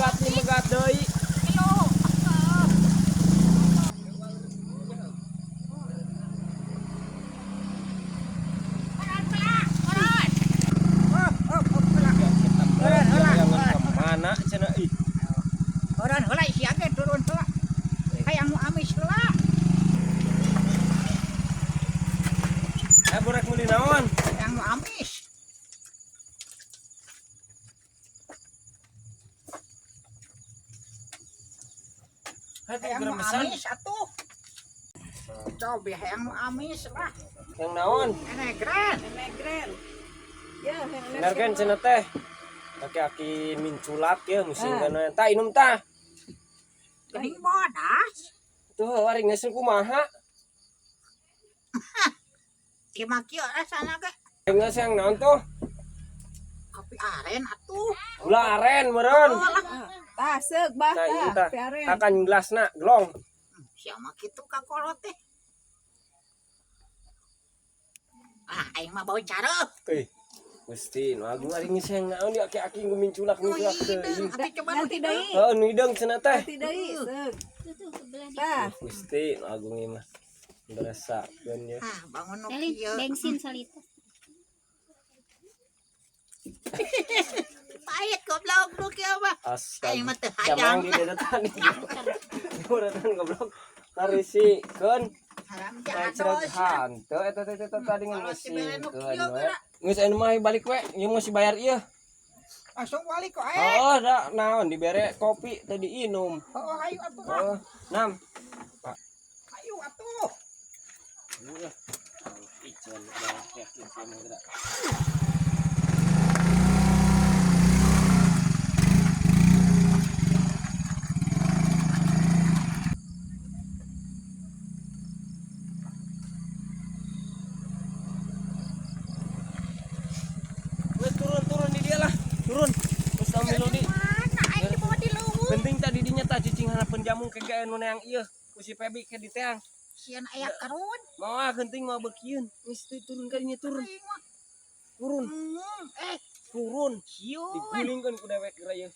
Megat nih, megat deui. Kilo. Jangan kemana cenah ih. Turun heula sia ge turun heula. Hayang nu amis heula. Eh, borek meuli naon? Hayang nu amis. Hayang Hayang nu amis atuh. Coba hayang nu amis lah. Yang naon? Enegren. Enegren. Ya, Energen cenah teh. Aki-aki minculak ya musim kana. Tah inum tah. Geuning bodas. Tuh ari geus kumaha? Ieu mah kieu rasana ge. Geus yang naon tuh? Kopi aren atuh. Gula aren meureun. Oh lah. Tah, seuk bah Tah ieu tah, tah. kopi aren. Akan gelasna glong. Sia mah kitu ka kolot teh. Ah, aing mah bau careuh. Eh. Gusti, nu agung ari geus yang naon di aki-aki minculak Nu minculak hideung teuing. atuh coba nu Ganti deui. Heeh, nu hideung cenah teh. Ganti deui, seuk. Tah, Gusti, nu agung ieu mah. Beresakeun ya. Ah, bangun nu Elin, kieu. bensin salita. Pahit goblok nu kieu mah. Astaga. Aing mah teu Jamang hayang. di dedetan. Dedetan goblok. Tarisikeun. Haram Kayak jahat cereg hanteu eta teh teh tadi Kalau si bere nu ngeusingkeun kieu we. geura. Geus anu mah balik we, ieu mah si bayar ieu. Langsung balik kok eh. Oh, da naon dibere kopi teh diinum. Oh, ayo atuh. Ah. Oh, nam. Ayo atuh. Ican yakin sih mah geura. Wes turun-turun di dia lah. Turun. Terus ambil di. Mana aing dibawa di leuweung. Penting tadi dinya tah cicing hanapeun jamung ke gae nu neang ieu ku si Pebi ke diteang. Sieun aya kerun. Mau ah genting mau bekieun. Geus teu turun ka dinya turun. Aing mah. Turun, Eh, turun. sieun. Digulingkeun ku dewek geura ieu.